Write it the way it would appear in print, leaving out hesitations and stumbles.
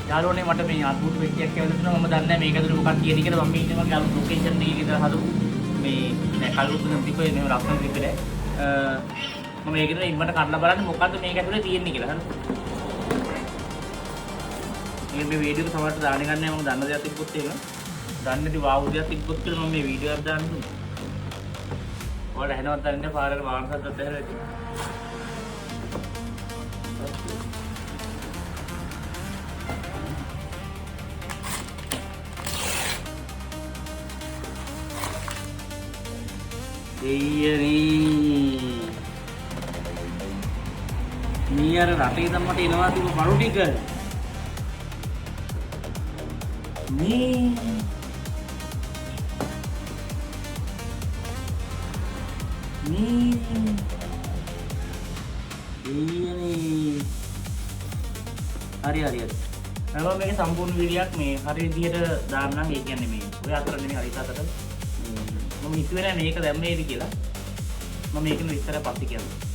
යාළුවනේ, මට මේ අద్భుත පෙට්ටියක් ඇවිල්ලා තිබුණා. මම දන්නේ නැහැ මේක ඇතුලේ මොකක්ද තියෙන්නේ කියලා. මම ඉන්නේ මගේ අලුත් ලොකේෂන් එකේ ගෙදර හදපු මේ නෑ කලුත් නම් තිබ්බේ මෙහෙම ලස්සන තිබ්බේ නෑ. මම මේක ඉතින් ඉම්මට කඩලා බලන්නේ මොකද්ද මේක ඇතුලේ තියෙන්නේ කියලා. හරි. මේ මේ වීඩියෝ එක සමහරට දාන්න ගන්න නෑ, මම දන්න දෙයක් තිබ්බොත් එහෙම. දන්නේ නැති වාව් දෙයක් තිබ්බොත් කියලා මම මේ වීඩියෝ එකක් දාන්න දුන්නා. ඔයාලට ඇහෙනවද දන්නේ නෑ, පාරේ වාහන සද්දත් ඇහෙනවා ඇති. දෙයියනේ, මේ අර රටේ ඉඳන් මට එනවා තිබ්බ බඩු ටික මේ මේ දෙයියනේ. හරි හරි හරි, මම මේක සම්පූර්ණ වීඩියෝක් මේ හරි විදිහට දාන්නම්. ඒ කියන්නේ මේ ඔය අතර නෙමෙයි, හරියට අතර. මම හිතුවේ නෑ මේක දැම්මේද කියලා. මම මේකන විස්තර පස්සේ කියන්නම්.